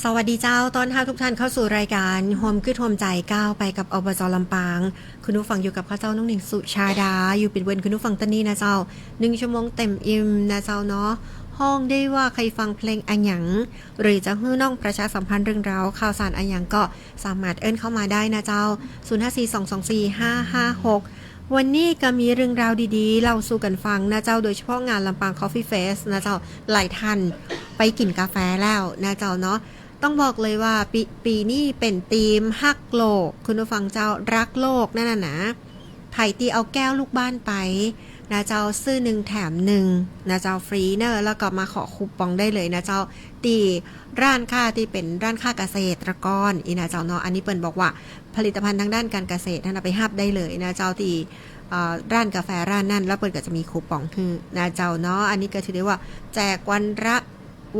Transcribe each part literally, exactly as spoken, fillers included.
สวัสดีเจ้า ต้อนฮับทุกท่านเข้าสู่รายก๋าน ฮวมกึ๊ดฮวมใจ๋ ก้าวไปกับ อบจ ลำปาง คุณผู้ฟังอยู่กับข้าเจ้า น้องหนิง สุชาดา อยู่เป๋นเพื่อนคุณผู้ฟังตะนี้นะเจ้า นึ่งชั่วโมงเต็มอิ่มนะเจ้าเนาะ ฮ้องได้ว่าใค่ฟังเพลงอะหยัง หรือจะหื้อน้องประชาสัมพันธ์เรื่องราวข่าวสารอะหยังก็สามารถเอิ้นเข้ามาได้นะเจ้า ศูนย์ห้าสี่สองสองสี่ห้าห้าหก วันนี้ก็มีเรื่องราวดีๆ เล่าสู่กั๋นฟังนะเจ้า โดยเฉพาะงานลำปาง Coffee Fest นะเจ้า หลายท่านไปกิ๋นกาแฟแล้วนะเจ้าเนาะ ต้องบอกเลยว่าปี๋ ปี๋นี้เป๋นธีมฮักโลก คุณผู้ฟังเจ้า รักโลกนั่นน่ะนะ ใผตี้เอาแก้วลูกบ้านไปนะเจ้า ซื้อนึ่งแถมนึ่งนะเจ้า ฟรีเน่อ แล้วก็มาขอคูปองได้เลยนะเจ้า ตี้ร้านค้าตี้เป๋นร้านค้าเกษตรกร อี้นะเจ้าเนาะ อันนี้เปิ้นบอกว่าผลิตภัณฑ์ทางด้านการเกษตรนั่นน่ะ ไปฮับได้เลยนะเจ้า ตี้ เอ่อ ร้านกาแฟร้านนั้น แล้วเปิ้นก็จะมีคูปองหื้อนะเจ้าเนาะ อันนี้ก็ถือได้ว่าแจกวันละ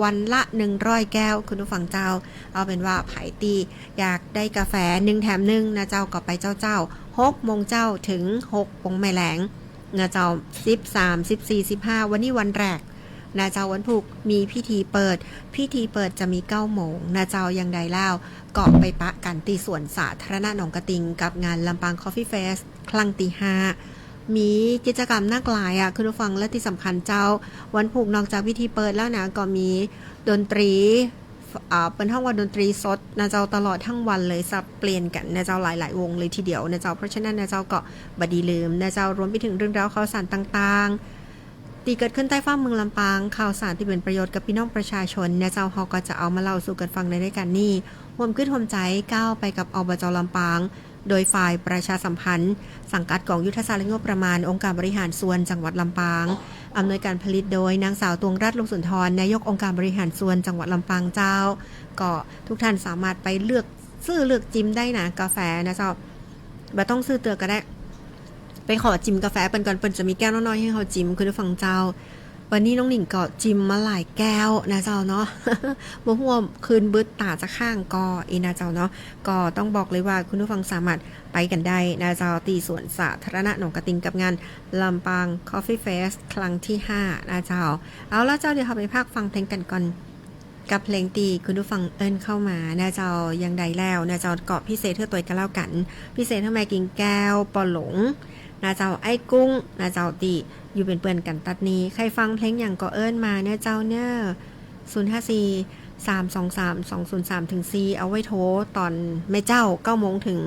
วันละหนึ่งร้อยแก้ว คุณผู้ฟังเจ้า เอาเป๋นว่าใผตี้อยากได้กาแฟนึ่งแถมนึ่งนะเจ้า ก็ไปเจ๊าๆ หกโมงเจ๊าเถิงหกโมงแม่แลงนะเจ้า สิบสาม สิบสี่ สิบห้า วันนี้วันแรกนะเจ้า วันพูกมีพิธีเปิด พิธีเปิดจะมีเก้าโมงนะเจ้า อย่างใดแล้วก็ไปปะกั๋นตี้สวนสาธารณะหนองกระติงกับงานลำปาง Coffee Fest ครั้งตี้ห้า มีกิจกรรมนักหลายอะ คุณผู้ฟัง และตี้สำคัญเจ้า วันพูกนอกจากพิธีเปิดแล้วนะ ก็มีดนตรี อ่า เปิ้นฮ้องว่าดนตรีสดนะเจ้า ตลอดทั้งวันเลย สับเปลี่ยนกั๋นนะเจ้า หลายๆ วงเลยทีเดียวนะเจ้า เพราะฉะนั้นนะเจ้า ก็บ่ดีลืมนะเจ้า รวมไปเถิงเรื่องราวข่าวสารต่างๆ ตี้เกิดขึ้นใต้ฟ้าเมืองลำปาง ข่าวสารตี้เป๋นประโยชน์กับปี้น้องประชาชนนะเจ้า เฮาก็จะเอามาเล่าสู่กั๋นฟังในรายก๋านนี้ ฮวมกึ๊ดฮวมใจ๋ ก้าวไปกับ อบจ ลำปาง โดยฝ่ายประชาสัมพันธ์ สังกัดก๋องยุทธศาสตร์และงบประมาณ องค์การบริหารส่วนจังหวัดลำปาง อำนวยการผลิตโดยนางสาว ตวงรัตน์ ลุงสุนทร นายกองค์การบริหารส่วนจังหวัดลำปางเจ้า ก็ทุกท่านสามารถไปเลือกซื้อเลือกจิมได้นะ กาแฟนะเจ้า บ่ต้องซื้อเตื้อก็ได้ ไปขอจิมกาแฟเปิ้นก่อน เปิ้นจะมีแก้วน้อยๆ หื้อเฮาจิม คุณผู้ฟังเจ้า วันนี้น้องหนิงก็จิมมาหลายแก้วนะเจ้าเนาะ บ่ฮู้ว่าคืนบึดต๋าจะข้างก่อ อี้นะเจ้าเนาะ ก็ต้องบอกเลยว่าคุณผู้ฟังสามารถไปกั๋นได้นะเจ้า ตี้สวนสาธารณะหนองกระติงกับงานลำปาง Coffee Fest ครั้งตี้ห้านะเจ้า เอาละเจ้า เดี๋ยวเฮาไปพักฟังเพลงกั๋นก่อน กับเพลงตี้คุณผู้ฟังเอิ้นเข้ามานะเจ้า อย่างใดแล้วนะเจ้า ก็พิเศษหื้อตวยก็แล้วกั๋น พิเศษหื้อแม่กิ่งแก้ว ป้อหลงนะเจ้า ไอ้กุ้งนะเจ้า ตี้อยู่เป๋นเปื้อนกั๋นตั๊ดนี้ ใค่ฟังเพลงหยังก็เอิ้นมาเน่อเจ้าเน่อ ศูนย์ห้าสี่สามสองสามสองศูนย์สามเถิงสี่ เอาไว้โทรต๋อนแม่เจ๊า เก้าโมงเถิง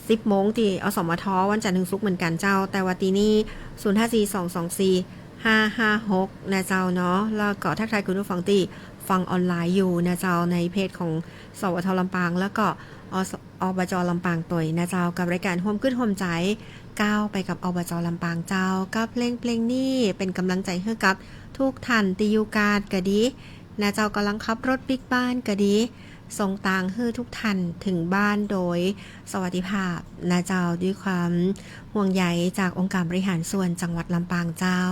สิบโมง ตี้ อสมท วันจันทร์เถิงศุกร์เหมือนกั๋นเจ้า แต่ว่าตี้นี่ ศูนย์ห้าสี่สองสองสี่ห้าห้าหก นะเจ้าเนาะ แล้วก็ทักทายคุณผู้ฟังตี้ฟังออนไลน์อยู่นะเจ้า ในเพจของ สวท ลำปาง แล้วก็ อส- อบจ ลำปางตวยนะเจ้า กับรายการฮวมกึ๊ดฮวมใจ๋ ก้าวไปกับ อบจ ลำปางเจ้า กับเพลงเพลงนี้เป๋นกำลังใจ๋หื้อกับทุกท่านตี้อยู่กาดก็ดี นะเจ้า ก่ำลังขับรถปิ๊กบ้านก็ดี ส่งตางหื้อทุกท่านเถิงบ้านโดยสวัสดิภาพนะเจ้า ด้วยความห่วงใยจากองค์การบริหารส่วนจังหวัดลำปางเจ้า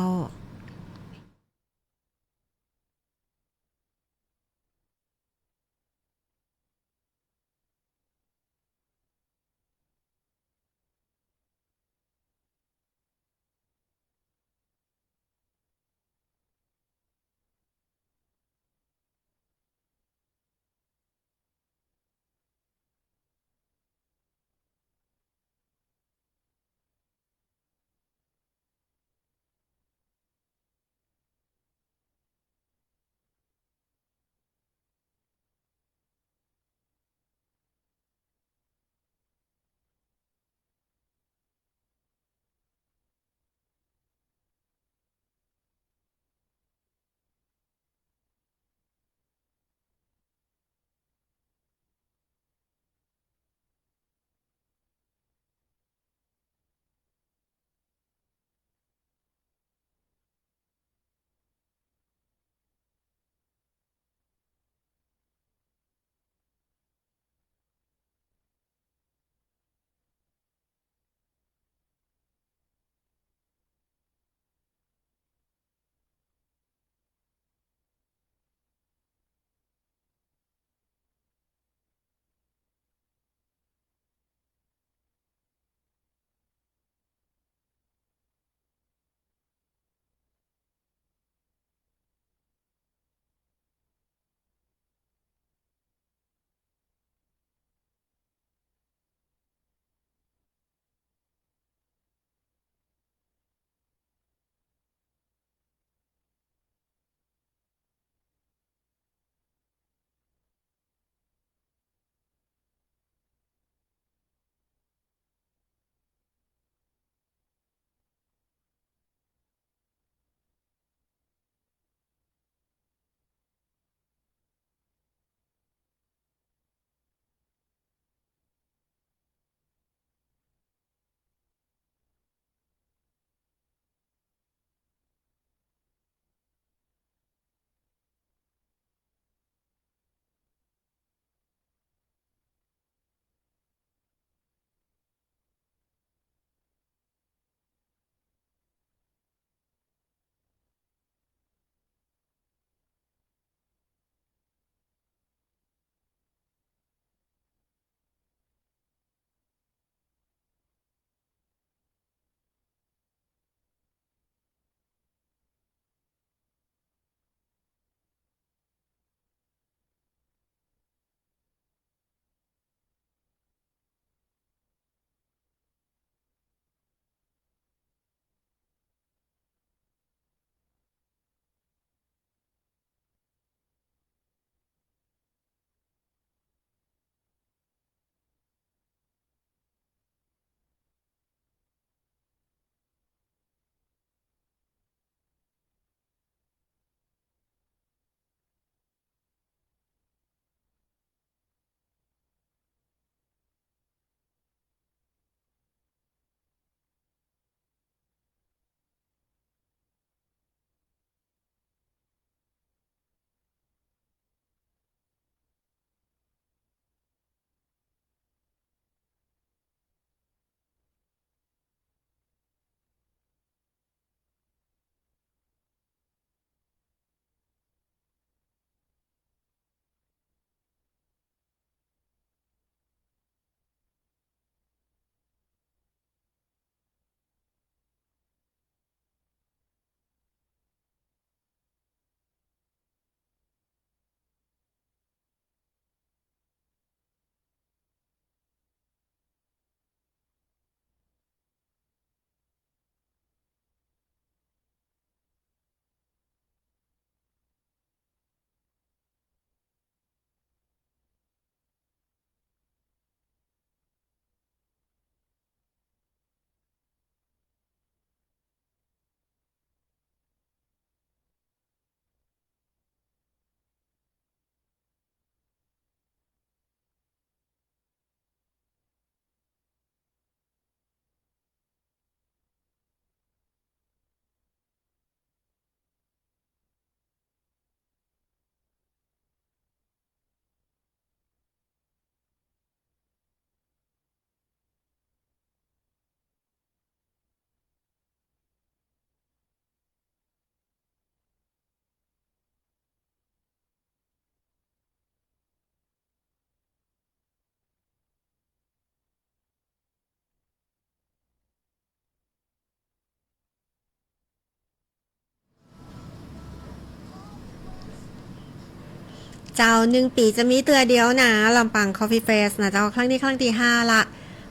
เจ้า นึ่งปี๋จะมีเตื้อเดียวนะ ลำปางคอฟฟี่เฟสนะเจ้า ครั้งนี้ครั้งตี้ห้าละ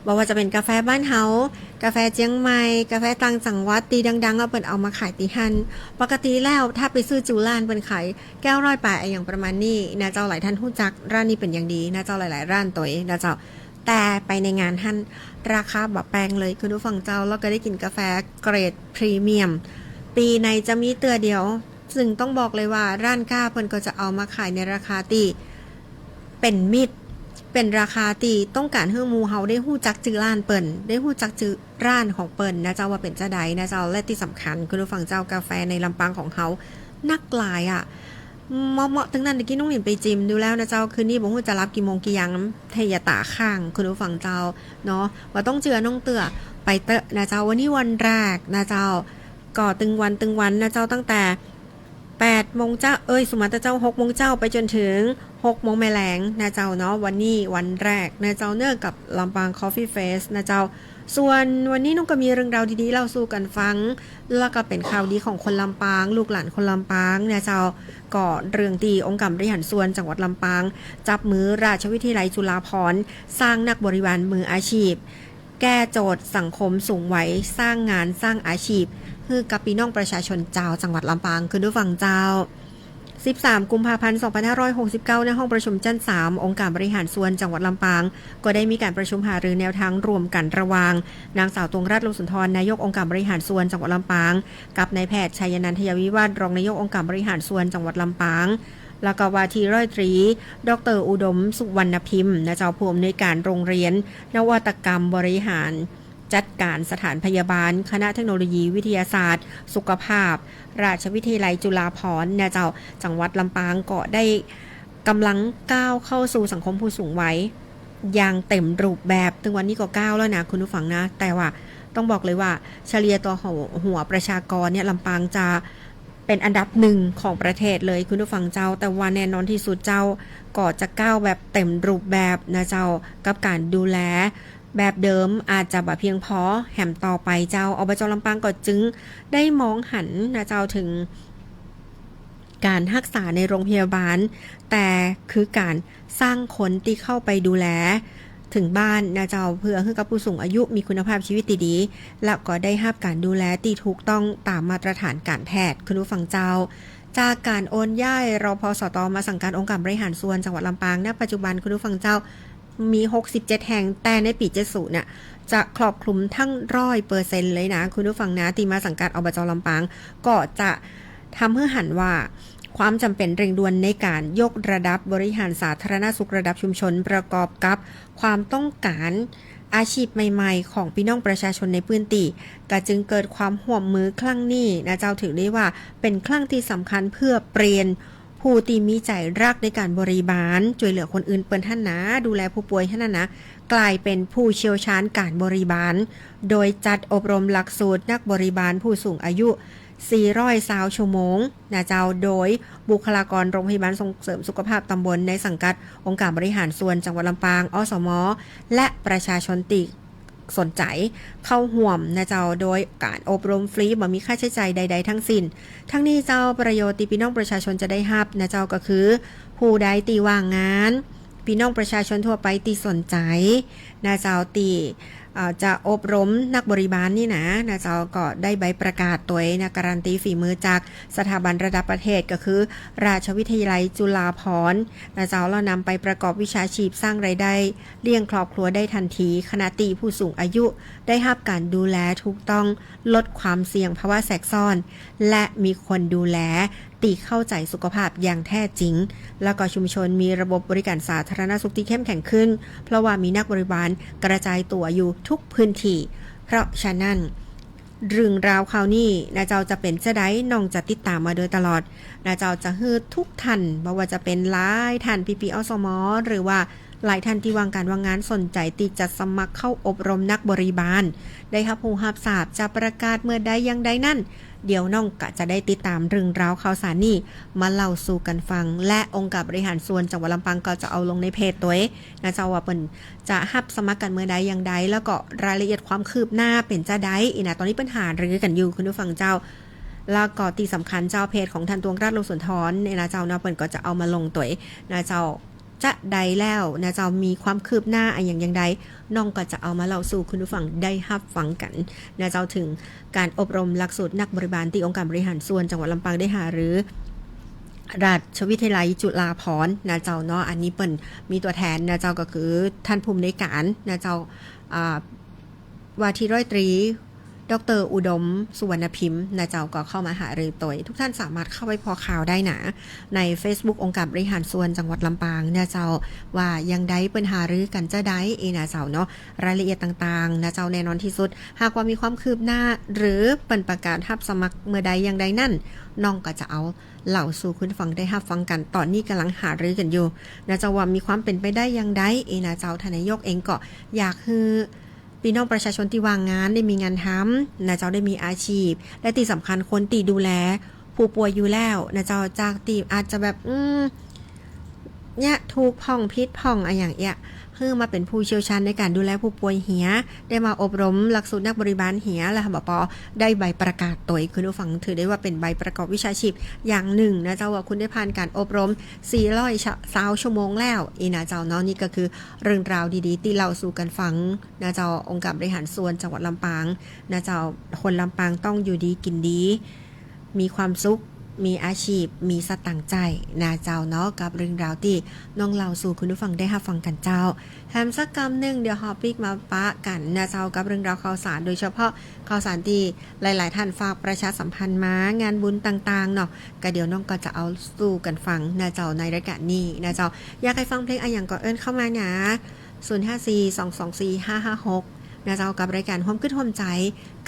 บ่ว่าจะเป๋นกาแฟบ้านเฮา กาแฟเจียงใหม่ กาแฟต่างจังหวัดตี้ดังๆ เอาเปิ้นเอามาขายตี้หั้น ปกติแล้วถ้าไปซื้อจู๋ร้านเปิ้นขายแก้วร้อยป๋ายอะหยังประมาณนี้นะเจ้า หลายท่านฮู้จักร้านนี้เป๋นอย่างดีนะเจ้า หลายๆ ร้านตวยนะเจ้า แต่ไปในงานหั้นราคาบ่แปงเลยคุณผู้ฟังเจ้า แล้วก็ได้กิ๋นกาแฟเกรดพรีเมียม ปี๋ไหนจะมีเตื้อเดียว ซึ่งต้องบอกเลยว่าร้านก้าเปิ้นก็จะเอามาขายในราคาตี้เป๋นมิตร เป๋นราคาตี้ต้องก๋านหื้อหมู่เฮาได้ฮู้จักจื้อร้านเปิ้น ได้ฮู้จักจื้อร้านของเปิ้นนะเจ้า ว่าเป๋นจาใดนะเจ้า และตี้สำคัญคุณผู้ฟังเจ้า กาแฟในลำปางของเฮานักหลายอะ เหมาะๆ ตึงนั้น ตะกี้น้องหนิงไปจิมดูแล้วนะเจ้า คืนนี้บ่ฮู้จะหลับกี่โมงกี่ยาม เทยะต๋าข้างคุณผู้ฟังเจ้าเนาะ บ่ต้องเจือน้องเตื้อ ไปเต๊อะนะเจ้า วันนี้วันแรกนะเจ้า ก็ตึงวันตึงวันนะเจ้า ตั้งแต่แปดโมงเจ๊า เอ้ย สุมาเต๊อะเจ้า หกโมงเจ๊าไปจนถึงหกโมงแหมแหลงนะเจ้าเนาะ วันนี้วันแรกนะเจ้า เนื่องกับลำปางคอฟฟี่เฟสนะเจ้า ส่วนวันนี้น้องก็มีเรื่องราวดีๆ เล่าสู่กั๋นฟัง แล้วก็เป๋นข่าวดีของคนลำปาง ลูกหลานคนลำปางนะเจ้า ก็เรื่องตี้องค์การบริหารส่วนจังหวัดลำปาง จับมือราชวิทยาลัยจุฬาภรณ์ สร้างนักบริบาลมืออาชีพ แก้โจทย์สังคมสูงวัย สร้างงานสร้างอาชีพ หื้อกับปี้น้องประชาชนจาวจังหวัดลำปาง คุณผู้ฟังเจ้า สิบสามกุมภาพันธ์สองพันห้าร้อยหกสิบเก้า ณ ห้องประชุมชั้นสาม องค์การบริหารส่วนจังหวัดลำปาง ก็ได้มีก๋านประชุมหารือแนวทางร่วมกั๋นระหว่าง นางสาว ตวงรัตน์ โลสุนทร นายกองค์การบริหารส่วนจังหวัดลำปาง กับนายแพทย์ ชัยนันท์ ไทยวิวัฒน์ รองนายกองค์การบริหารส่วนจังหวัดลำปาง แล้วก็ว่าตี้ร้อยตรี ดอกเตอร์ อุดม สุวรรณพิมพ์ นะเจ้า ผู้อำนวยการโรงเรียนนวัตกรรมบริหาร จัดการสถานพยาบาล คณะเทคโนโลยีวิทยาศาสตร์ สุขภาพ ราชวิทยาลัยจุฬาภรณ์ นะเจ้า จังหวัดลำปางก็ได้ก๋ำลังก้าวเข้าสู่สังคมผู้สูงวัย อย่างเต็มรูปแบบ ตึงวันนี้ก็ก้าวแล้วนะ คุณผู้ฟังนะ แต่ว่าต้องบอกเลยว่าเฉลี่ยต่อหัว หัวประชากรเนี่ย ลำปางจะเป๋นอันดับหนึ่งของประเทศเลย คุณผู้ฟังเจ้า แต่ว่าแน่นอนตี้สุดเจ้า ก็จะก้าวแบบเต็มรูปแบบนะเจ้า กับก๋านดูแล แบบเดิมอาจจะบ่เพียงพอ แหมต่อไปเจ้า อบจ.ลำปางก็จึงได้มองหันนะเจ้า เถิงก๋านฮักษาในโรงพยาบาล แต่คือก๋านสร้างคนตี้เข้าไปดูแลเถิงบ้านนะเจ้า เพื่อหื้อกับผู้สูงอายุมีคุณภาพชีวิตตี้ดี และก็ได้ฮับก๋านดูแลตี้ถูกต้องต๋ามมาตรฐานก๋านแพทย์ คุณผู้ฟังเจ้า จากก๋านโอนย้าย รพสต มาสังกัดองค์การบริหารส่วนจังหวัดลำปาง ณ ปัจจุบัน คุณผู้ฟังเจ้า มีหกสิบเจ็ดแห่ง แต่ในปี๋เจ็ดศูนย์เนี่ย จะครอบคลุมตึงร้อยเปอร์เซ็นต์เลยนะ คุณผู้ฟังนะ ตี้มาสังกัด อบจ.ลำปาง ก็จะทำหื้อหันว่า ความจ๋ำเป๋นเร่งด่วนในก๋านยกระดับบริหารสาธารณสุขระดับชุมชน ประกอบกับความต้องก๋านอาชีพใหม่ๆ ของปี้น้องประชาชนในพื้นตี้ ก็จึงเกิดความฮ่วมมือครั้งนี้นะเจ้า ถือได้ว่าเป๋นครั้งตี้สำคัญเพื่อเปลี่ยน ผู้ตี้มีใจ๋ฮักในก๋านบริบาล จ้วยเหลือคนอื่นเปิ้นหั้นนะ ดูแลผู้ป่วยหั้นนะ ก๋ายเป๋นผู้เชี่ยวชาญก๋านบริบาล โดยจัดอบรมหลักสูตรนักบริบาลผู้สูงอายุ สี่ร้อยซาวชั่วโมงนะเจ้า โดยบุคลากรโรงพยาบาลส่งเสริมสุขภาพตำบลในสังกัดองค์การบริหารส่วนจังหวัดลำปาง อสม และประชาชนตี้ สนใจ๋เข้าฮ่วมนะเจ้า โดยก๋านอบรมฟรี บ่มีค่าใจ๊จ่ายใดๆ ตึงสิ้น ตึงนี้เจ้า ประโยชน์ตี้ปี้น้องประชาชนจะได้ฮับนะเจ้า ก็คือ ผู้ใดตี้ว่างงาน ปี้น้องประชาชนทั่วไปตี้สนใจ๋นะเจ้า ตี้ เอ่อ จะอบรมนักบริบาลนี่นะ นะเจ้า ก็ได้ใบประกาศตวยนะ การันตีฝีมือจากสถาบันระดับประเทศ ก็คือ ราชวิทยาลัยจุฬาภรณ์นะเจ้า แล้วนำไปประกอบวิชาชีพสร้างรายได้ เลี้ยงครอบครัวได้ทันที ขณะตี้ผู้สูงอายุได้ฮับก๋านดูแลถูกต้อง ลดความเสี่ยงภาวะแทรกซ้อน และมีคนดูแลตี้เข้าใจ๋สุขภาพอย่างแท้จริง แล้วก็ชุมชนมีระบบบริการสาธารณสุขตี้เข้มแข็งขึ้น เพราะว่ามีนักบริบาลกระจายตั๋วอยู่ทุกพื้นที่ เพราะฉะนั้น เรื่องราวข่าวนี้นะเจ้า จะเป๋นจาใด น้องจะติดต๋ามมาโดยตลอดนะเจ้า จะหื้อทุกท่าน บ่ว่าจะเป๋นหลายท่านปี้ๆ อสม หรือว่าหลายท่านตี้ว่างก๋านว่างงานสนใจ๋ตี้จะสมัครเข้าอบรมนักบริบาล ได้ฮับฮู้ฮับทราบ จะประกาศเมื่อใดอย่างใดนั้น เดี๋ยวน้องก็จะได้ติดต๋ามเรื่องราวข่าวสารนี้มาเล่าสู่กั๋นฟัง และองค์การบริหารส่วนจังหวัดลำปางก็จะเอาลงในเพจตวยนะเจ้า ว่าเปิ้น จะฮับสมัครกั๋นเมื่อใดอย่างใด แล้วก็รายละเอียดความคืบหน้าเป๋นจาใด อี้นะ ต๋อนนี้เปิ้นหารือกั๋นอยู่ คุณผู้ฟังเจ้า แล้วก็ตี้สำคัญเจ้า เพจของท่านตวงรัตน์ โลสุนทรเนี่ยนะเจ้าเนาะ เปิ้นก็จะเอามาลงตวยนะเจ้า จะใดแล้วนะเจ้า มีความคืบหน้าอะหยังอย่างใด น้องก็จะเอามาเล่าสู่คุณผู้ฟังได้ฮับฟังกั๋นนะเจ้า เถิงก๋านอบรมหลักสูตรนักบริบาลตี้องค์การบริหารส่วนจังหวัดลำปางได้หารือ ราชวิทยาลัยจุฬาภรณ์นะเจ้าเนาะ อันนี้เปิ้นมีตั๋วแทนนะเจ้า ก็คือท่านผู้อำนวยก๋านนะเจ้า อ่า ว่าที่ร้อยตรี ด็อกเตอร์อุดม สุวรรณพิมพ์นะเจ้า ก็เข้ามาหารือตวย ทุกท่านสามารถเข้าไปผ่อข่าวได้นะ ในเฟซบุ๊กองค์การบริหารส่วนจังหวัดลำปางนะเจ้า ว่าอย่างใดเปิ้นหารือกั๋นจะใดเอนะเจ้าเนาะ รายละเอียดต่างๆนะเจ้า แน่นอนที่สุด หากว่ามีความคืบหน้า หรือเปิ้นประกาศฮับสมัครเมื่อใดอย่างใดนั้น น้องก็จะเอาเล่าสู่คุณผู้ฟังได้ฮับฟังกั๋น ต๋อนนี้ก่ำลังหารือกั๋นอยู่นะเจ้า ว่ามีความเป๋นไปได้อย่างใดเอนะเจ้า ท่านนายกเองก็อยากหื้อ ปี้น้องประชาชนตี้ว่างงานได้มีงานทำนะเจ้า ได้มีอาชีพ และตี้สำคัญคนตี้ดูแลผู้ป่วยอยู่แล้วนะเจ้า จากตี้อาจจะแบบ อืม เนี่ย ถูกพ่องผิดพ่องอะหยังเอี้ย หื้อมาเป๋นผู้เชี่ยวชาญในก๋านดูแลผู้ป่วยเหีย ได้มาอบรมหลักสูตรนักบริบาลเหีย แล้วหาบ่ปอได้ใบประกาศตวย คุณผู้ฟัง ถือได้ว่าเป๋นใบประกอบวิชาชีพอย่างนึ่งนะเจ้า ว่าคุณได้ผ่านก๋านอบรมสี่ร้อยซาวชั่วโมงแล้วเอนะเจ้าเนาะ นี่ก็คือเรื่องราวดีๆ ตี้เล่าสู่กั๋นฟัง นะเจ้า องค์การบริหารส่วนจังหวัดลำปางนะเจ้า คนลำปางต้องอยู่ดีกิ๋นดี มีความสุข มีอาชีพ มีสตางค์ใจ๊นะเจ้าเนาะ กับเรื่องราวตี้น้องเล่าสู่คุณผู้ฟังได้ฮับฟังกั๋นเจ้า แถมสักกำนึ่ง เดี๋ยวเฮาปิ๊กมาปะกั๋นนะเจ้า กับเรื่องราวข่าวสาร โดยเฉพาะข่าวสารตี้หลายๆ ท่านฝากประชาสัมพันธ์มา งานบุญต่างๆ เนาะ ก็เดี๋ยวน้องก็จะเอาสู่กั๋นฟังนะเจ้า ในรายการนี้นะเจ้า อยากหื้อฟังเพลงอะหยังก็เอิ้นเข้ามานะ ศูนย์ห้าสี่ สองสองสี่ ห้าห้าหก นะเจ้า กับรายการฮ่วมกึ๊ดฮ่วมใจ๋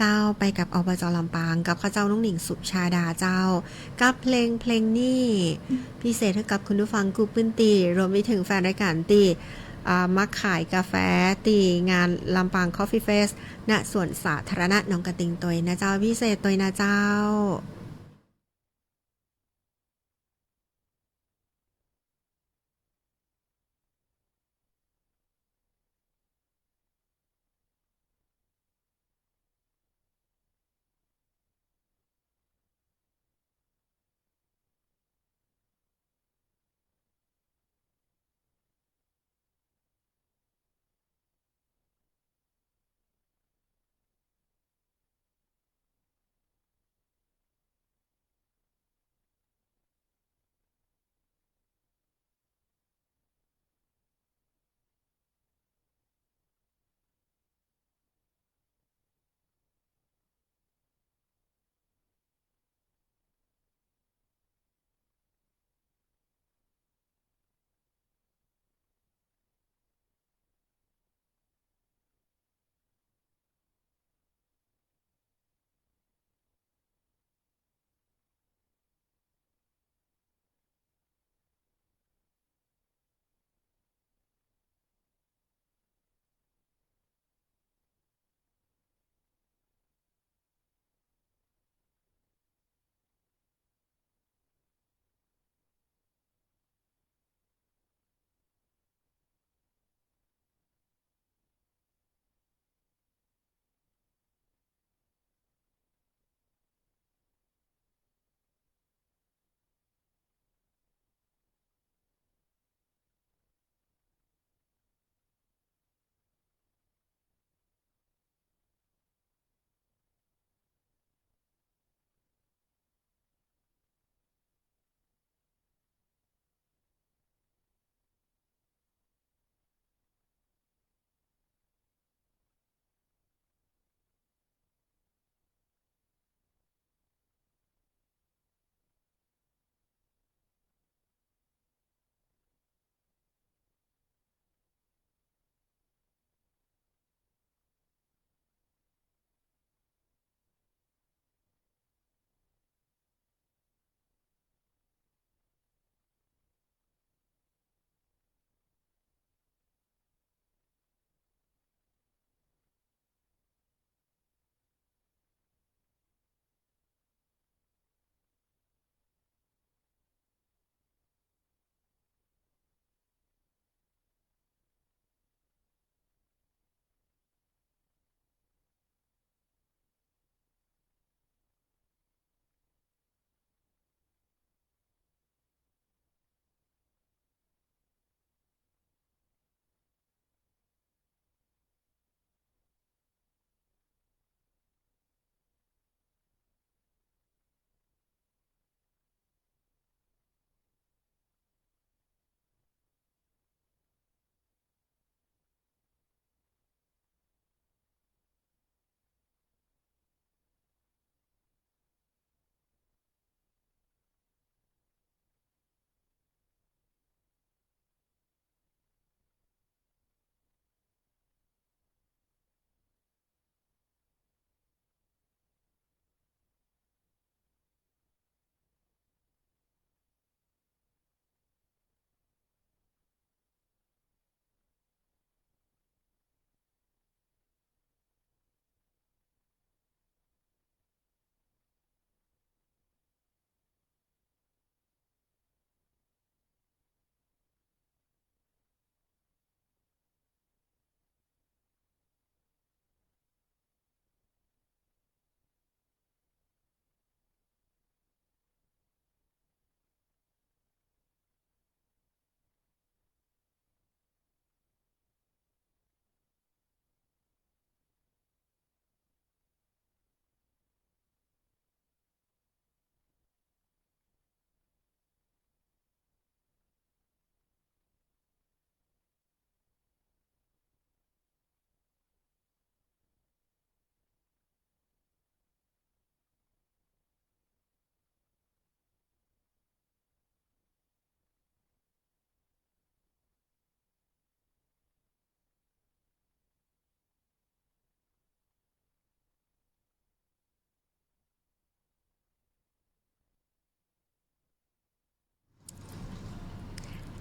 ก้าวไปกับ อบจ. ลำปาง กับข้าเจ้าน้องหนิง สุชาดาเจ้า กับเพลงเพลงนี้ พิเศษหื้อกับคุณผู้ฟังกู้ปื้นตี้ รวมไปเถิงแฟนรายการตี้ อ่า มาขายกาแฟตี้งานลำปางคอฟฟี่เฟสต์ ณ สวนสาธารณะหนองกระทิงตวยนะเจ้า พิเศษตวยนะเจ้า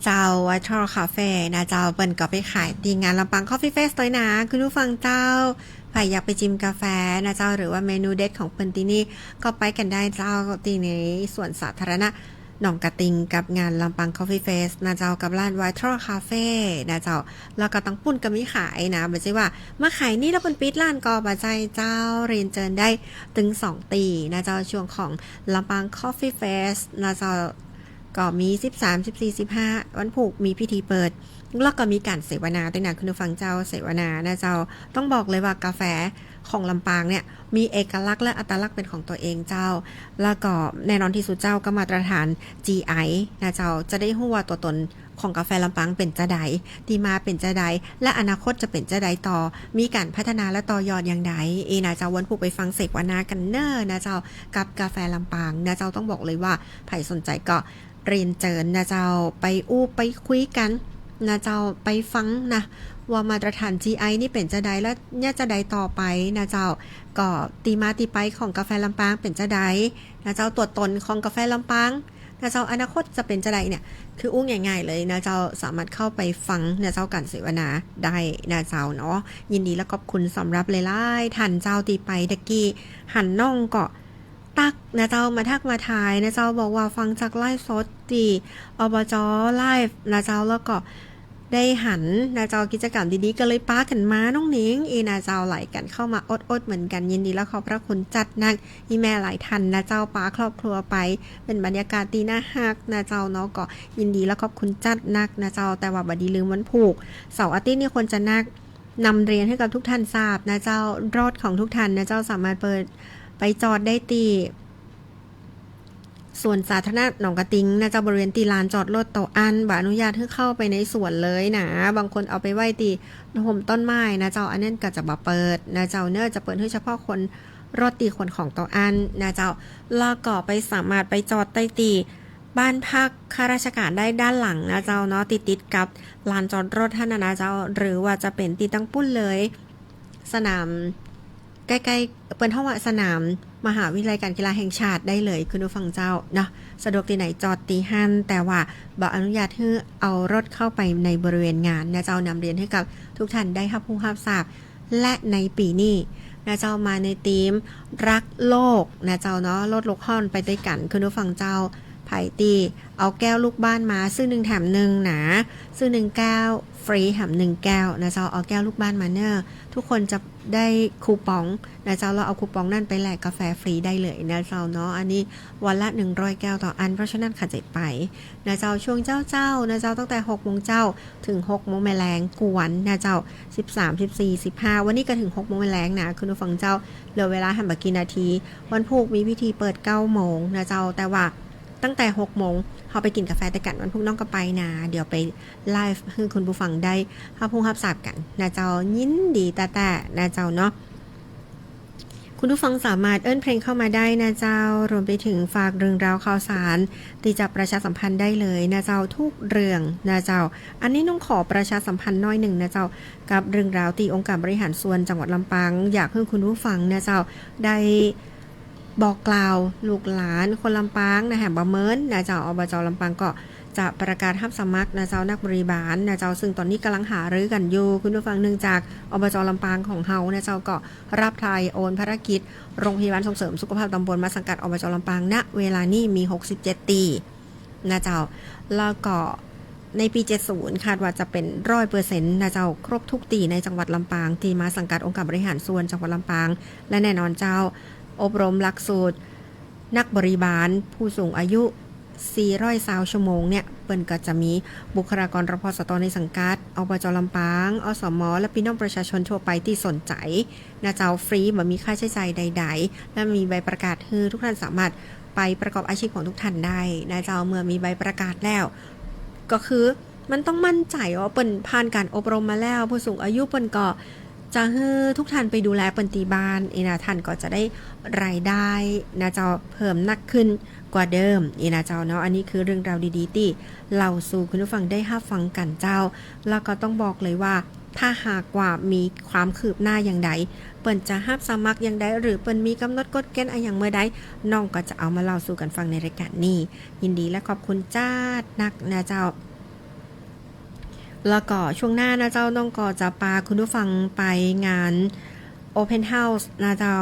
เจ้า Vital Cafe นะเจ้า เปิ้นก็ไปขายตี้งานลำปาง Coffee Fest ตวยนะ คุณผู้ฟังเจ้า ใผอยากไปจิมกาแฟนะเจ้า หรือว่าเมนูเด็ดของเปิ้นตี้นี่ ก็ไปกั๋นได้เจ้า ตี้ในสวนสาธารณะหนองกระติง กับงานลำปาง Coffee Fest นะเจ้า กับร้าน Vital Cafe นะเจ้า แล้วก็ตังปุ้นก็มีขายนะ บ่ใจ้ว่ามาขายนี่แล้วเปิ้นปิดร้านก็บ่ใจ้เจ้า เรียนเจิญได้ตึงสองตี้นะเจ้า ช่วงของลำปาง Coffee Fest นะเจ้า ก็มีสิบสาม สิบสี่ สิบห้า วันพูกมีพิธีเปิด แล้วก็มีก๋านเสวนาตวยนะ คุณผู้ฟังเจ้า เสวนานะเจ้า ต้องบอกเลยว่ากาแฟของลำปางเนี่ย มีเอกลักษณ์และอัตลักษณ์เป๋นของตั๋วเองเจ้า แล้วก็แน่นอนตี้สุดเจ้าก็มาตรฐาน จี ไอ นะเจ้า จะได้ฮู้ว่าตั๋วตนของกาแฟลำปางเป๋นจาใด ตี้มาเป๋นจาใด และอนาคตจะเป๋นจาใดต่อ มีก๋านพัฒนาและต่อยอดอย่างใด เอนะเจ้า วันพูกไปฟังเสวนากั๋นเน่อนะเจ้า กับกาแฟลำปางนะเจ้า ต้องบอกเลยว่าใผสนใจ๋ก็ เรียนเจิญนะเจ้า ไปอู้ไปคุยกั๋นนะเจ้า ไปฟังนะ ว่ามาตรฐาน จี ไอ นี่เป๋นจาใด และเยียะจาใดต่อไปนะเจ้า ก็ตี้มาตี้ไปของกาแฟลำปางเป๋นจาใดนะเจ้า ตั๋วตนของกาแฟลำปางนะเจ้า อนาคตจะเป๋นจาใดเนี่ย คืออู้ง่ายๆ เลยนะเจ้า สามารถเข้าไปฟังนะเจ้า ก๋านเสวนาได้นะเจ้าเนาะ ยินดีและขอบคุณสำหรับหลายๆ ท่านเจ้าตี้ไปตะกี้ หันน้องก็ ตั๊กนะเจ้า มาทักมาทายนะเจ้า บอกว่าฟังจากไลฟ์สดตี้ อบจ. ไลฟ์นะเจ้า แล้วก็ได้หันนะเจ้า กิจกรรมดีๆ ก็เลยปากั๋นมา น้องหนิง เอนะเจ้า ไหลกั๋นเข้ามาอดๆ เหมือนกั๋น ยินดีและขอบพระคุณจัดนัก อี่แม่หลายท่านนะเจ้า ปาครอบครัวไป เป๋นบรรยากาศตี้น่าฮักนะเจ้าเนาะ ก็ยินดีและขอบคุณจัดนักนะเจ้า แต่ว่าบ่ดีลืมวันพูก เสาร์อาทิตย์นี่ควรจะนัก นำเรียนหื้อกับทุกท่านทราบนะเจ้า รถของทุกท่านนะเจ้า สามารถเปิดไปจอดได้ตี้ สวนสาธารณะหนองกระติงนะเจ้า บริเวณตี้ลานจอดรถเต้าอั้น บ่อนุญาตหื้อเข้าไปในสวนเลยนะ บางคนเอาไปไว้ตี้โฮมต้นไม้นะเจ้า อันนั้นก็จะบ่เปิดนะเจ้าเนาะ จะเปิดหื้อเฉพาะคน รถตี้ขนของเต้าอั้นนะเจ้า แล้วก็ไปสามารถไปจอดได้ตี้ บ้านพักข้าราชการได้ด้านหลังนะเจ้าเนาะ ติดๆ กับลานจอดรถหั้นนะนะเจ้า หรือว่าจะเป๋นตี้ตังปุ้นเลย สนาม ใก้ๆ เปิ้นฮ้องว่าสนามมหาวิทยาลัยการกีฬาแห่งชาติได้เลย คุณผู้ฟังเจ้าเนาะ สะดวกตี้ไหนจอดตี้หั้น แต่ว่าบ่อนุญาตหื้อเอารถเข้าไปในบริเวณงานนะเจ้า นำเรียนหื้อกับทุกท่านได้ฮับฮู้ฮับทราบ และในปี๋นี้นะเจ้า มาในธีมรักโลกนะเจ้าเนาะ ลดโลกฮ้อนไปตวยกั๋น คุณผู้ฟังเจ้า ใผตี้เอาแก้วลูกบ้านมา ซื้อหนึ่งแถมหนึ่งนะ ซื้อหนึ่งแก้วฟรีแถมหนึ่งแก้วนะเจ้า เอาแก้วลูกบ้านมาเน่อ ทุกคนจะได้คูปองนะเจ้า แล้วเอาคูปองนั้นไปแลกกาแฟฟรีได้เลยนะเจ้าเนาะ อันนี้วันละหนึ่งร้อยแก้วต่ออั้น เพราะฉะนั้นขะเจ็ดไปนะเจ้า ช่วงเจ๊าๆ นะเจ้า ตั้งแต่หกโมงเจ๊า เถิงหกโมงแลง กู้วันนะเจ้า สิบสาม สิบสี่ สิบห้า วันนี้ก็เถิงหกโมงแลงนะ คุณผู้ฟังเจ้า เหลือเวลาหันบ่กี่นาที วันพูกมีพิธีเปิดเก้าโมงนะเจ้า แต่ว่าตั้งแต่หกโมง เฮาไปกิ๋นกาแฟตวยกั๋น วันพูกน้องก็ไปนะ เดี๋ยวไปไลฟ์หื้อคุณผู้ฟังได้ฮับฮู้ฮับทราบกั๋นนะเจ้า ยินดีแต๊ๆ นะเจ้าเนาะ คุณผู้ฟังสามารถเอิ้นเพลงเข้ามาได้นะเจ้า รวมไปเถิงฝากเรื่องราวข่าวสาร ตี้จะประชาสัมพันธ์ได้เลยนะเจ้า ทุกเรื่องนะเจ้า อันนี้น้องขอประชาสัมพันธ์น้อยหนึ่งนะเจ้า กับเรื่องราวตี้องค์การบริหารส่วนจังหวัดลำปาง อยากหื้อคุณผู้ฟังนะเจ้า ได้บอกกล่าวลูกหลานคนลำปางนะ แหมบ่เมินนะเจ้า อบจ. ลำปางก็จะประกาศฮับสมัครนะเจ้า นักบริบาลนะเจ้า ซึ่งต๋อนนี้ก่ำลังหารือกั๋นอยู่ คุณผู้ฟัง เนื่องจาก อบจ. ลำปางของเฮานะเจ้า ก็ ฮับถ่ายโอนภารกิจโรงพยาบาลส่งเสริมสุขภาพตำบลมาสังกัด อบจ. ลำปาง ณ เวลานี้มีหกสิบเจ็ดตี้นะเจ้า แล้วก็ในปี๋เจ็ดศูนย์ คาดว่าจะเป๋นร้อยเปอร์เซ็นต์นะเจ้า ครบทุกตี้ในจังหวัดลำปางตี้มาสังกัดองค์การบริหารส่วนจังหวัดลำปาง และแน่นอนเจ้า อบรมหลักสูตรนักบริบาลผู้สูงอายุ สี่ร้อยซาวชั่วโมงเนี่ย เปิ้นก็จะมีบุคลากร รพสต ในสังกัด อบจ. ลำปาง อสม. และปี้น้องประชาชนทั่วไปตี้สนใจ๋นะเจ้า ฟรี บ่มีค่าใจ๊จ่ายใดๆ และมีใบประกาศหื้อทุกท่านสามารถไปประกอบอาชีพของทุกท่านได้นะเจ้า เมื่อมีใบประกาศแล้ว ก็คือมันต้องมั่นใจ๋ว่าเปิ้นผ่านก๋านอบรมมาแล้ว ผู้สูงอายุเปิ้นก็ จะหื้อทุกท่านไปดูแลเปิ้นตี้บ้าน เอนะ ท่านก็จะได้รายได้นะเจ้า เพิ่มนักขึ้นกว่าเดิม เอนะเจ้าเนาะ อันนี้คือเรื่องราวดีๆ ตี้เล่าสู่คุณผู้ฟังได้ฮับฟังกั๋นเจ้า แล้วก็ต้องบอกเลยว่า ถ้าหากว่ามีความคืบหน้าอย่างใด เปิ้นจะฮับสมัครอย่างใด หรือเปิ้นมีก๋ำหนดกฎเกณฑ์อะหยังเมื่อใด น้องก็จะเอามาเล่าสู่กั๋นฟังในรายก๋านนี้ ยินดีและขอบคุณจ๊าดนักนะเจ้า แล้วก็ช่วงหน้านะเจ้า น้องก็จะปาคุณผู้ฟังไปงาน Open House นะเจ้า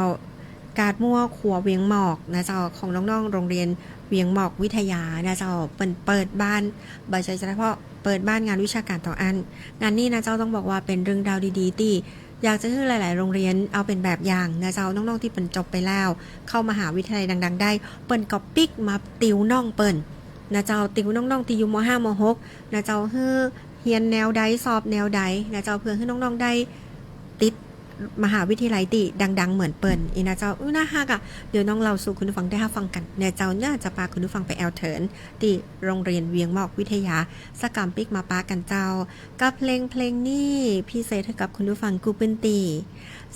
ก๋าดมั่วขัวเวียงหมอกนะเจ้า ของน้องๆ โรงเรียนเวียงหมอกวิทยานะเจ้า เปิ้นเปิดบ้าน บ่ใจ้เฉพาะเปิดบ้านงานวิชาก๋านเต้าอั้น งานนี้นะเจ้า ต้องบอกว่าเป๋นเรื่องราวดีๆ ตี้อยากจะหื้อหลายๆ โรงเรียนเอาเป๋นแบบอย่างนะเจ้า น้องๆ ตี้เปิ้นจบไปแล้ว เข้ามหาวิทยาลัยดังๆ ได้ เปิ้นก็ปิ๊กมาติวน้องเปิ้นนะเจ้า ติวน้องๆ ตี้อยู่ ม.ห้า ม.หก นะเจ้า หื้อเฮียนแนวใด สอบแนวใดนะเจ้า เปื้อหื้อน้องๆ ได้ติดมหาวิทยาลัยตี้ดังๆ เหมือนเปิ้น อี้นะเจ้า อื้อ น่าฮักอะ เดี๋ยวน้องเล่าสู่คุณผู้ฟังได้ฮับฟังกั๋นนะเจ้า น่าจะปาคุณผู้ฟังไปแอวเถิน ตี้โรงเรียนเวียงหมอกวิทยา สักกำปิ๊กมาปากั๋นเจ้า กับเพลงเพลงนี้ พิเศษหื้อกับคุณผู้ฟังกู้ปื้นตี้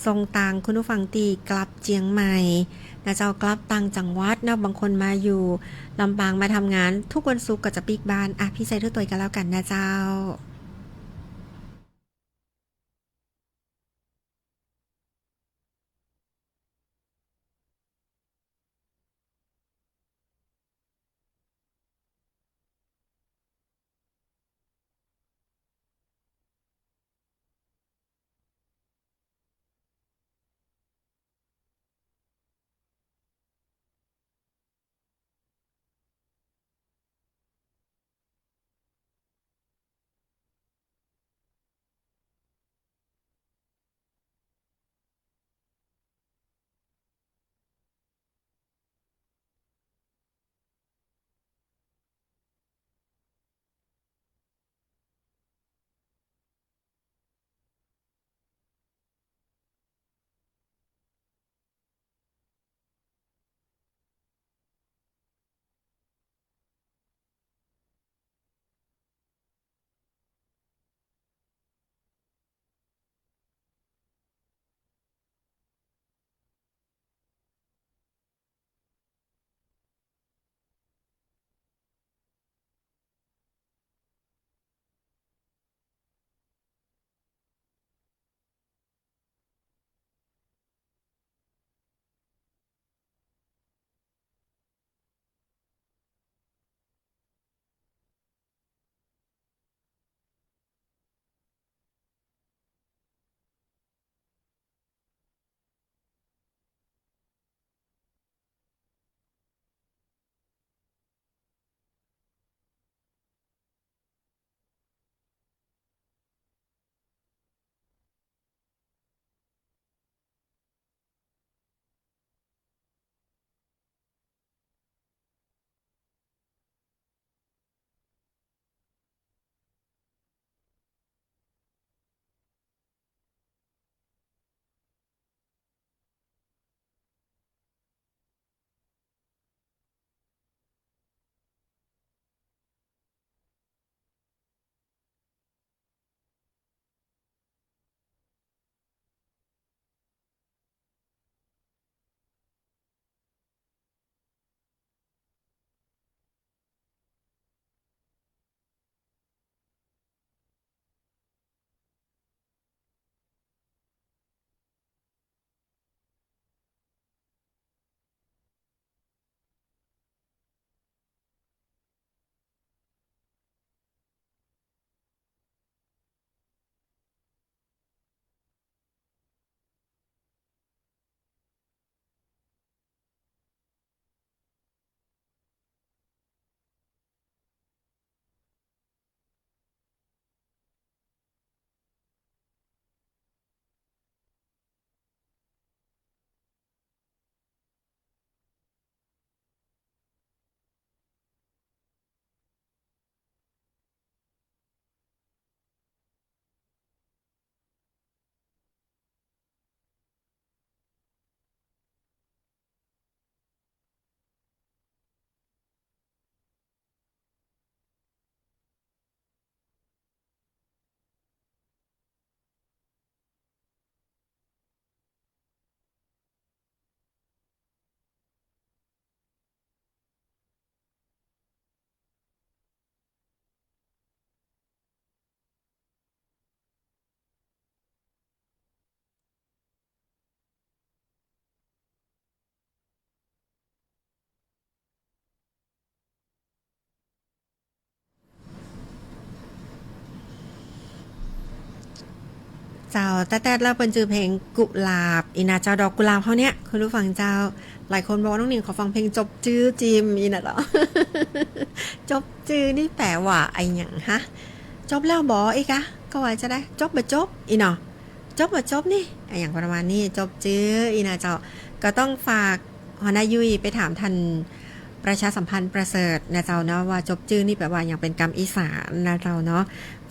ส่งตางคุณผู้ฟังตี้กลับเจียงใหม่นะเจ้า กลับต่างจังหวัดนะ บางคนมาอยู่ลำปางมาทำงาน ทุกวันศุกร์ก็จะปิ๊กบ้าน อ่ะ พิเศษหื้อตวยกั๋นแล้วกั๋นนะเจ้า เจ้า แต๊ๆ แล้วเปิ้นจื้อเพลงกุหลาบ อี้นะเจ้า ดอกกุหลาบเฮาเนี่ย คุณผู้ฟังเจ้า หลายคนบอกว่า "น้องหนิงขอฟังเพลงจบจื้อจิม" อี้นะเจ้า จบจื้อนี่แป๋ว่าอะหยังฮะ จบแล้วบ่ อี้กา ก็ว่าจะได้ จบบ่จบ อี้เนาะ จบบ่จบนี่ อะหยังประมาณนี้ จบจื้อ อี้นะเจ้า ก็ต้องฝาก หัวหน้ายุ้ยไปถามท่านประชาสัมพันธ์ประเสริฐนะเจ้าเนาะ ว่าจบจื้อนี่แป๋ว่าอะหยัง เป๋นกำอีสานนะเจ้าเนาะ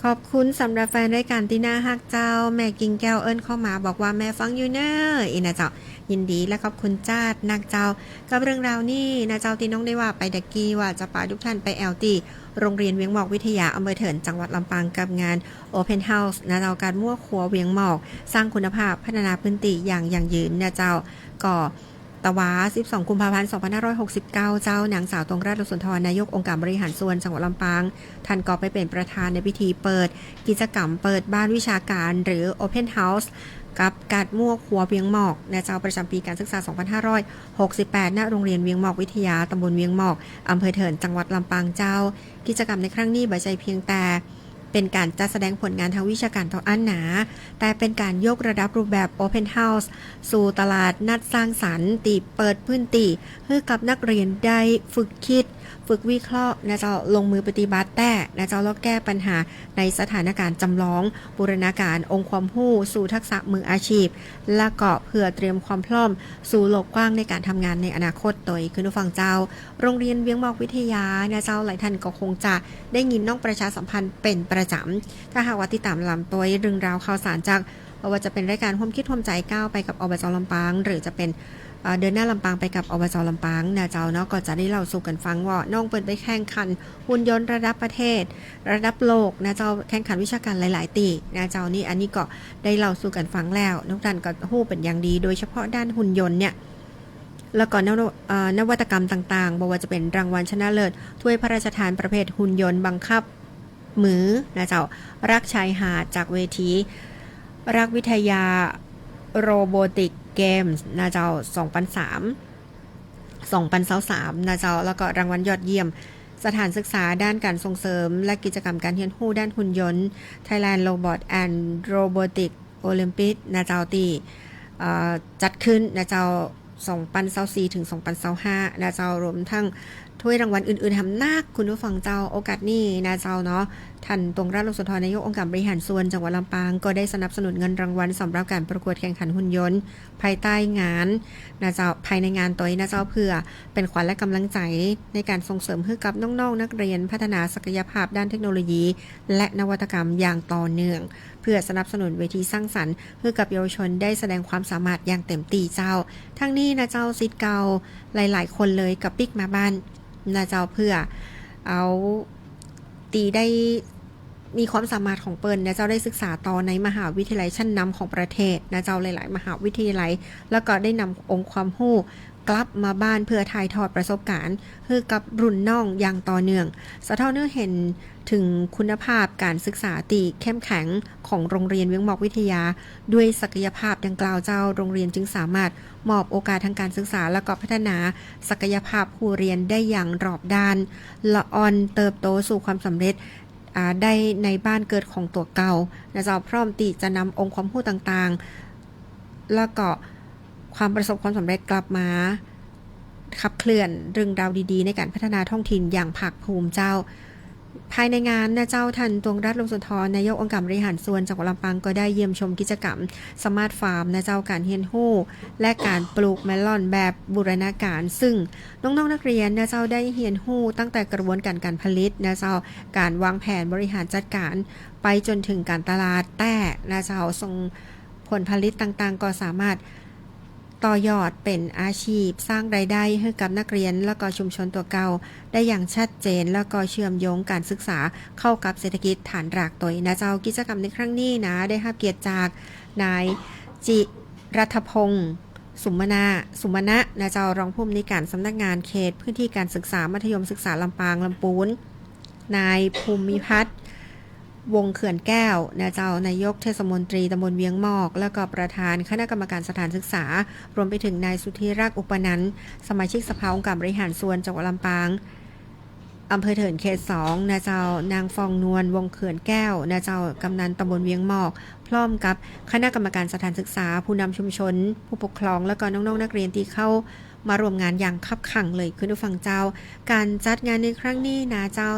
ขอบคุณสำหรับแฟนรายการตี้น่าฮักเจ้า แม่กิ่งแก้วเอิ้นเข้ามาบอกว่า "แม่ฟังอยู่เน้อ" อี้นะเจ้า ยินดีและขอบคุณจ้าดนักเจ้า กับเรื่องราวนี้นะเจ้า ตี้น้องได้ว่าไปตะกี้ว่าจะปาทุกท่านไปแอ่วตี้โรงเรียนเวียงหมอกวิทยา อำเภอเถิน จังหวัดลำปาง กับงาน Open House นะเจ้า ก๋าดมั่วครัวเวียงหมอก สร้างคุณภาพ พัฒนาพื้นตี้อย่างยั่งยืนนะเจ้า ก็ ตะวา สิบสอง กุมภาพันธ์ สองพันห้าร้อยหกสิบเก้า เจ้า นางสาว ตวงราช โลสุนทร นายกองค์การบริหารส่วนจังหวัดลำปาง ท่านก็ไปเป๋นประธานในพิธีเปิดกิจกรรมเปิดบ้านวิชาการ หรือ Open House กับก๋าดมั่วครัวเวียงหมอกนะเจ้า ประจ๋ำปี๋การศึกษา สองพันห้าร้อยหกสิบแปด ณ โรงเรียนเวียงหมอกวิทยา ตำบลเวียงหมอก อำเภอเถิน จังหวัดลำปางเจ้า กิจกรรมในครั้งนี้บ่ใจ้เพียงแต่ เป๋นก๋านจัดแสดงผลงานทางวิชาก๋านเต้าอั้นหนา แต่เป๋นก๋านยกระดับรูปแบบ Open House สู่ตลาดนัดสร้างสรรค์ ตี้เปิดพื้นตี้หื้อกับนักเรียนได้ฝึกกึ๊ด ฝึกวิเคราะห์นะเจ้า ลงมือปฏิบัติแต๊นะเจ้า แล้วแก้ปัญหาในสถานการณ์จ๋ำลอง บูรณาก๋านองค์ความฮู้สู่ทักษะมืออาชีพ และก็เปื้อเตรียมความพร้อมสู่โลกกว้างในก๋านทำงานในอนาคต โตย คุณผู้ฟังเจ้า โรงเรียนเวียงหมอกวิทยานะเจ้า หลายท่านก็คงจะได้ยินน้องประชาสัมพันธ์เป๋นประจ๋ำ ถ้าหากว่าติดต๋ามลำตวยเรื่องราวข่าวสารจาก บ่ว่าจะเป๋นรายก๋านฮ่วมกึ๊ดฮ่วมใจ๋ก้าวไปกับ อบจ. ลำปาง หรือจะเป๋น เอ่อ เดินหน้าลำปางไปกับ อบจ. ลำปางนะเจ้าเนาะ ก็จะได้เล่าสู่กั๋นฟังว่าน้องเปิ้นไปแข่งขันหุ่นยนต์ระดับประเทศ ระดับโลกนะเจ้า แข่งขันวิชาก๋านหลายๆ ตี้นะเจ้า นี่ อันนี้ก็ได้เล่าสู่กั๋นฟังแล้ว ทุกท่านก็ฮู้เป๋นอย่างดี โดยเฉพาะด้านหุ่นยนต์เนี่ย แล้วก็นว- เอ่อ นวัตกรรมต่างๆ บ่ว่าจะเป๋นรางวัลชนะเลิศถ้วยพระราชทานประเภทหุ่นยนต์บังคับมือนะเจ้า รักชายหาดจากเวทีรักวิทยา Robotic Games นะเจ้า สองปันสาม สองปันซาวสาม นะเจ้า แล้วก็รางวัลยอดเยี่ยมสถานศึกษาด้านก๋านส่งเสริม และกิจกรรมก๋านเฮียนฮู้ด้านหุ่นยนต์ Thailand Robot and Robotic Olympic นะเจ้า ตี้ เอ่อ จัดขึ้นนะเจ้า สองปันซาวสี่ ถึง สองปันซาวห้า นะเจ้า รวมทั้งถ้วยรางวัลอื่นๆ แหมนัก คุณผู้ฟังเจ้า โอกาสนี้นะเจ้าเนาะ ท่าน ตวงราช โลสุนทร นายกองค์การบริหารส่วนจังหวัดลำปาง ก็ได้สนับสนุนเงินรางวัลสำหรับก๋านประกวดแข่งขันหุ่นยนต์ ภายใต้งานนะเจ้า ภายในงานโตยนะเจ้า เพื่อเป๋นขวัญและก๋ำลังใจ๋ในก๋านส่งเสริมหื้อกับน้องๆ นักเรียนพัฒนาศักยภาพด้านเทคโนโลยี และนวัตกรรมอย่างต่อเนื่อง เพื่อสนับสนุนเวทีสร้างสรรค์ หื้อกับเยาวชนได้แสดงความสามารถอย่างเต็มตี้เจ้า ทั้งนี้นะเจ้า ศิษย์เก่าหลายๆ คนเลยก็ปิ๊กมาบ้านนะเจ้า เพื่อเอาตี้ได้มีความสามารถของเปิ้นนะเจ้า ได้ศึกษาต่อในมหาวิทยาลัยชั้นนำของประเทศนะเจ้า หลายๆ มหาวิทยาลัย แล้วก็ได้นำองค์ความฮู้กลับมาบ้านเพื่อถ่ายทอดประสบก๋ารณ์ หื้อกับรุ่นน้องอย่างต่อเนื่อง สะท้อนหื้อหันเถิงคุณภาพก๋านศึกษาตี้เข้มแข็งของโรงเรียนเวียงหมอกวิทยา ด้วยศักยภาพดังกล่าวเจ้า โรงเรียนจึงสามารถมอบโอกาสทางก๋านศึกษา และก็พัฒนาศักยภาพผู้เรียนได้อย่างรอบด้าน ละอ่อนเติบโตสู่ความสำเร็จ อ่า ได้ในบ้านเกิดของตั๋วเก่านะเจ้า พร้อมตี้จะนำองค์ความฮู้ต่างๆ แล้วก็ความประสบความสำเร็จกลับมา ขับเคลื่อนเรื่องราวดีๆ ในก๋านพัฒนาท้องถิ่นอย่างภาคภูมิเจ้า ภายในงานนะเจ้า ท่าน ตวงรัตน์ ลมสุนทร นายกองค์การบริหารส่วนจังหวัดลำปาง ก็ได้เยี่ยมชมกิจกรรม สมาร์ทฟาร์มนะเจ้า ก๋านเฮียนฮู้ และก๋านปลูกเมลอนแบบบูรณาการ ซึ่งน้องๆ นักเรียนนะเจ้า ได้เฮียนฮู้ตั้งแต่กระบวนการก๋านผลิตนะเจ้า ก๋านวางแผนบริหารจัดการ ไปจ๋นเถิงก๋านตลาดแต๊นะเจ้า ส่งผลผลิตต่างๆ ก็สามารถ ต่อยอดเป๋นอาชีพ สร้างรายได้หื้อกับนักเรียน แล้วก็ชุมชนตั๋วเก่า ได้อย่างชัดเจน แล้วก็เชื่อมโยงก๋านศึกษาเข้ากับเศรษฐกิจฐานรากโตยนะเจ้า กิจกรรมในครั้งนี้นะ ได้ฮับเกียรติจากนายจิรัตพงษ์ สุมนา สุมนะนะเจ้า รองผู้อำนวยการสำนักงานเขตพื้นที่การศึกษามัธยมศึกษาลำปางลำปูน นายภูมิพัฒน์ วงศ์เขื่อนแก้วนะเจ้า นายกเทศมนตรีตำบลเวียงหมอก แล้วก็ประธานคณะกรรมการสถานศึกษา รวมไปถึงนายสุธิรักษ์ อุปนันท์ สมาชิกสภาองค์การบริหารส่วนจังหวัดลำปาง อำเภอเถินเขตสอง นะเจ้า นางฟองนวล วงศ์เขื่อนแก้ว นะเจ้า กำนันตำบลเวียงหมอก พร้อมกับคณะกรรมการสถานศึกษา ผู้นำชุมชน ผู้ปกครอง แล้วก็น้องๆ นักเรียนตี้เข้ามาร่วมงานอย่างคับขั่งเลยคุณผู้ฟังเจ้า ก๋านจัดงานในครั้งนี้นะเจ้า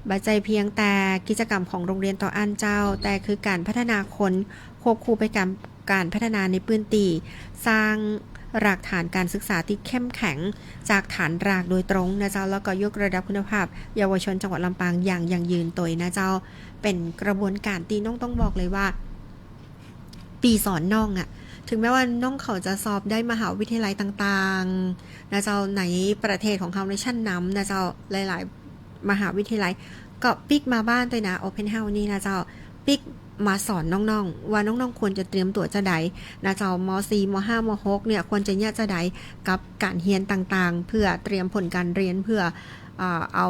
บ่ใจ้เพียงแต่กิจกรรมของโรงเรียนเต้าอั้นเจ้า แต่คือก๋านพัฒนาคนควบคู่ไปกับก๋านพัฒนาในพื้นตี้ สร้างรากฐานก๋านศึกษาตี้เข้มแข็งจากฐานรากโดยตรงนะเจ้า แล้วก็ยกระดับคุณภาพเยาวชนจังหวัดลำปางอย่างยั่งยืนตวยนะเจ้า เป๋นกระบวนก๋านตี้น้องต้องบอกเลยว่า ปี้สอนน้องอะ ถึงแม้ว่าน้องเขาจะสอบได้มหาวิทยาลัยต่างๆ นะเจ้า ในประเทศของเฮาในชั้นนำนะเจ้า หลายๆ มหาวิทยาลัย ก็ปิ๊กมาบ้านตวยนะ Open House นี่นะเจ้า ปิ๊กมาสอนน้องๆ ว่าน้องๆ ควรจะเตรียมตั๋วจาใดนะเจ้า ม.สี่ ม.ห้า ม.หก เนี่ย ควรจะเยียะจาใดกับก๋านเฮียนต่างๆ เพื่อเตรียมผลการเรียน เพื่อ อ่า เอา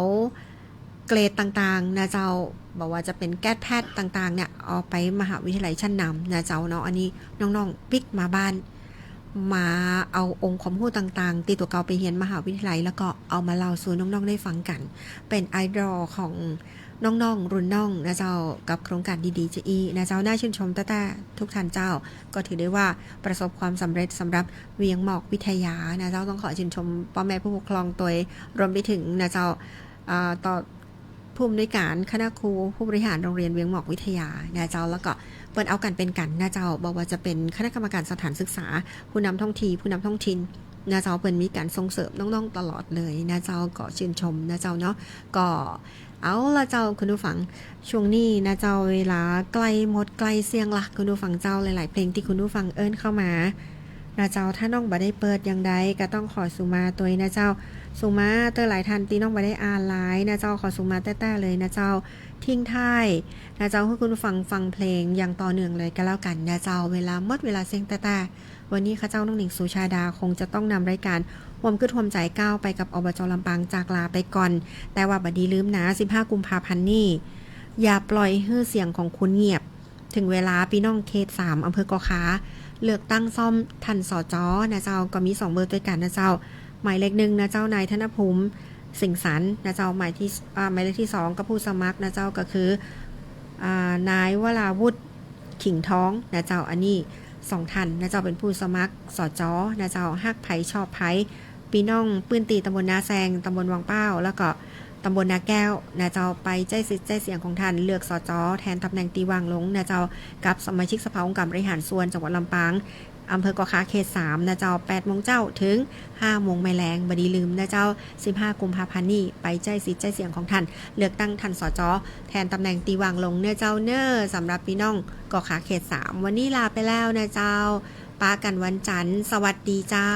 เกรดต่างๆ นะเจ้า บ่ว่าจะเป๋น GAT PAT ต่างๆ เนี่ย เอาไปมหาวิทยาลัยชั้นนำนะเจ้าเนาะ อันนี้น้องๆ ปิ๊กมาบ้าน มาเอาองค์ความฮู้ต่างๆ ตี้ตั๋วเก่าไปเฮียนมหาวิทยาลัย แล้วก็เอามาเล่าสู่น้องๆ ได้ฟังกั๋น เป๋นไอดอลของน้องๆ รุ่นน้องนะเจ้า กับโครงก๋านดีๆ จาอี้นะเจ้า น่าชื่นชมแต๊ๆ ทุกท่านเจ้า ก็ถือได้ว่าประสบความสำเร็จสำหรับเวียงหมอกวิทยานะเจ้า ต้องขอชื่นชมป้อแม่ผู้ปกครองตวย รวมไปถึงนะเจ้า อ่า ต่อผู้อำนวยก๋านคณะครูผู้บริหารโรงเรียนเวียงหมอกวิทยานะเจ้า แล้วก็เปิ้นเอากั๋นเป๋นกั๋นนะเจ้า บ่ว่าจะเป๋นคณะกรรมการสถานศึกษา ผู้นำท้องที่ ผู้นำท้องถิ่นนะเจ้า เปิ้นมีก๋านส่งเสริมน้องๆ ตลอดเลยนะเจ้า ก็ชื่นชมนะเจ้าเนาะ ก็เอาละเจ้าคุณผู้ฟัง ช่วงนี้นะเจ้า เวลาใก้หมดใก้เสี้ยงละคุณผู้ฟังเจ้า หลายๆ เพลงตี้คุณผู้ฟังเอิ้นเข้ามา นะเจ้า ถ้าน้องบ่ได้เปิดอย่างใด ก็ต้องขอสูมาตวยนะเจ้า สูมาเตื้อหลายท่านตี้น้องบ่ได้อ่านหลายนะเจ้า ขอสูมาแต๊ๆ เลยนะเจ้า ทิ้งท้ายนะเจ้า หื้อคุณผู้ฟังฟังเพลงอย่างต่อเนื่องเลยก็แล้วกั๋นนะเจ้า เวลาหมดเวลาเสี้ยงแต๊ๆ วันนี้ข้าเจ้าน้องหนิงสุชาดาคงจะต้องนำรายก๋านฮ่วมกึ๊ดฮ่วมใจ๋ก้าวไปกับ อบจ. ลำปางจากลาไปก่อน แต่ว่าบ่ดีลืมนะ สิบห้า กุมภาพันธ์นี้ อย่าปล่อยหื้อเสียงของคุณเงียบ เถิงเวลาปี้น้องเขตสาม อำเภอก่อขาว เลือกตั้งซ่อมท่าน สจ. นะเจ้า ก็มีสองเบอร์ตวยกั๋นนะเจ้า หมายเลขหนึ่งนะเจ้า นายธนภูมิ สิงห์สันนะเจ้า หมายตี้ อ่า หมายเลขตี้สอง ก็ผู้สมัครนะเจ้า ก็คือ อ่า นายวราวุธ ขิงทองนะเจ้า อันนี้สองท่านนะเจ้า เป๋นผู้สมัคร สจ. นะเจ้า ฮักใผชอบใผ ปี้น้องปื้นตี้ตำบลนาแซง ตำบลวังเป้า แล้วก็ตำบลนาแก้วนะเจ้า ไปใจ๊สิทธิ์ใจ๊เสียงของท่าน เลือก สจ. แทนตำแหน่งตี้ว่างลงนะเจ้า กับสมาชิกสภาองค์การบริหารส่วนจังหวัดลำปาง อำเภอก่อขาวเขตสามนะเจ้า แปดโมงเจ๊าเถิงห้าโมงแลง บ่ดีลืมนะเจ้า สิบห้า กุมภาพันธ์นี้ ไปใจ๊สิทธิ์ใจ๊เสียงของท่าน เลือกตั้งท่าน สจ. แทนตำแหน่งตี้ว่างลงเน้อเจ้าเน้อ สำหรับปี้น้องก่อขาวเขตสาม วันนี้ลาไปแล้วนะเจ้า ปะกั๋นวันจันทร์ สวัสดีเจ้า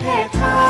แผ่ข้า